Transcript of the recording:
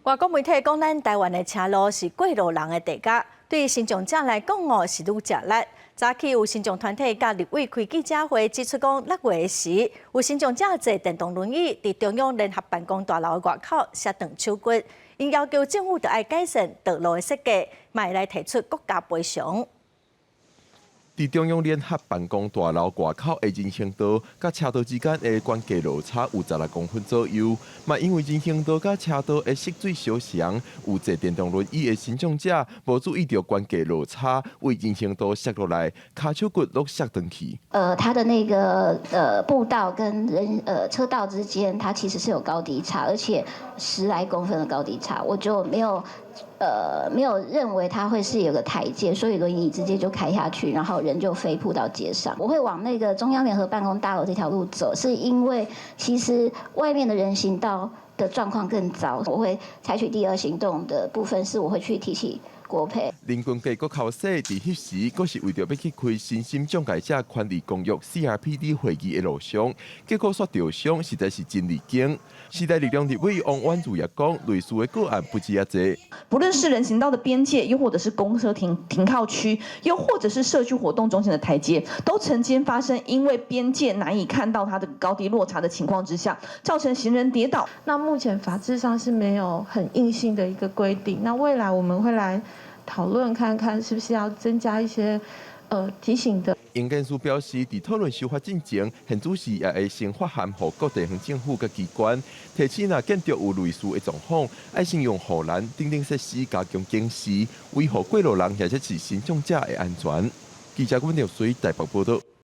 外國媒體講，咱台灣的車路是過路人的地獄，對身障者來講哦是愈食力。早起有身障團體佮立委開記者會，指出講6月時，有身障者坐電動輪椅佇中央聯合辦公大樓外口摔斷手骨，𪜶要求政府著愛改善道路的設計，嘛會來提出國家賠償。佇中央聯合辦公大樓外口的人行道，佮車道之間的懸低落差有16公分左右。嘛，因為人行道佮車道的色水相像，有坐電動輪椅的身障者無注意著懸低落差，對人行道摔落來，跤手骨攏摔斷去。它的那個步道跟車道之間，它其實是有高低差，而且10來公分的高低差，我就沒有認為它會是有個台階，所以輪椅直接就開下去，然後人就飛撲到街上。我會往那個中央聯合辦公大樓這條路走，是因為其實外面的人行道的狀況更糟。我會採取第二行動的部分，是我會去提起國賠。林君計閣較細，佇彼時閣是為著欲去開身心障礙者權利公約 CRPD 會議的路上，結果煞著傷，實在是真離經。時代力量立委王婉諭也講，類似的個案不止遐濟。不論是人行道的邊界，又或者是公車停靠區，又或者是社區活動中心的台階，都曾經發生因為邊界難以看到它的高低落差的情況之下，造成行人跌倒。那目前法制上是沒有很硬性的一個規定，那未來我們會來討論看看是不是要增加一些提醒的。營建署表示，佇討論修法進前，現主時也會先發函予各地方政府佮機關，提醒若見著有類似的狀況，愛先用護欄等等設施加強警示，維護過路人或者是身障者的安全。記者阮廖水台北報道。